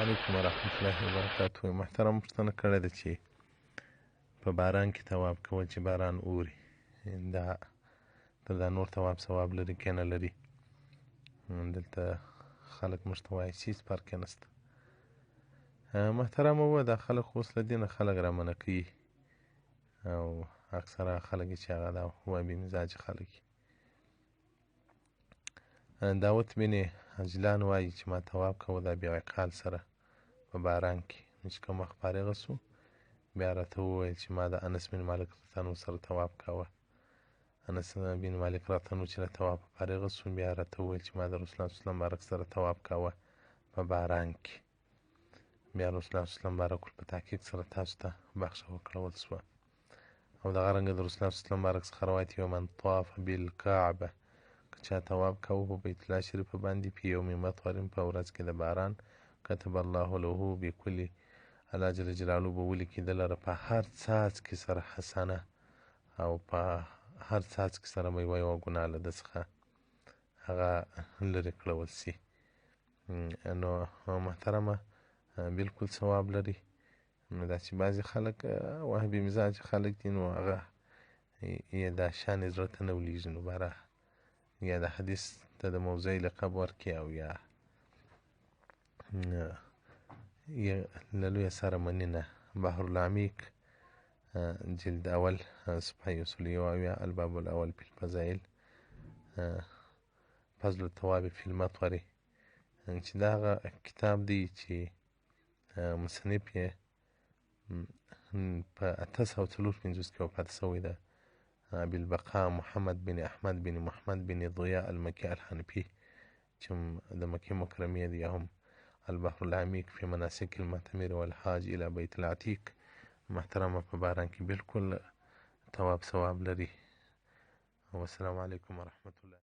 علیکم ورحمت الله وبرکاته. محترم پوښتنه کړې ده چې په باران کې طواف کول چې باران اوري، دا تر دا نور طواف ثواب لري که نه لري؟ دلته خلک موږ ته وایي چې هېڅ فرق یې نشته. محترمه وه، دا خلک خو اوس له دې نه خلک رامنع کوي، او اکثره خلک چې هغه دا وهابي مزاج خلک. داوت بن عجلان وایي چې ما طواف کاوه د ابي عقال سره په باران کې، نو چې کوم وخت فارغه سو بیا راته وویل چې ما د انس بن مالک رضی سره طواف کاوه. انس بن مالک راته نو چې له طوافه فارغه سو بیا راته وویل چې ما د رسول الله صلی الله مبارک سره طواف کاوه په باران کې. بیا رسول الله صلی الله مبارک په تحقیق سره تاسو ته بخښه وکړول سوه. او دغه رنګه د رسول الله صلی الله مبارک څخه روایت یو من طاف بالکعبه، که چا طواف کاوه په بیت الله شریفه باندې په یوم مطر په ورځ کې د باران، کتب الله له بکل، الله جل جلاله به ولیکي ده لره په هر څاڅکي سره حسنه، او په هر څاڅکي سره به یوه یوه ګناه له ده څخه هغه لرې کړول سي. نو محترمه بالکل ثواب لري. نو دا چې بعضې خلک وهابي مزاج خلک دي، نو هغه یې دا شان یې زړه ته نه ولېږي، نو باره یا د حدیث ته د موضوع لقب ورکړي او یا یې له لویه سره مني نه. بحر العمیق جلد اول صفحه 171، الباب الاول فی الفضائل، فضل التواب فی المطر، چې دا هغه کتاب دی چې مصنف یې په 854 کې وفات شوی ده، ابي البقاء محمد بن احمد بن محمد بن ضیاء المکي الحنفي، چې د مکې مکرمې دی، هم البحر العمیق فی مناسک المعتمر والحاج الى بیت العتیق. محترمه په باران کې بالکل طواف ثواب لري. والسلام علیکم ورحمت الله.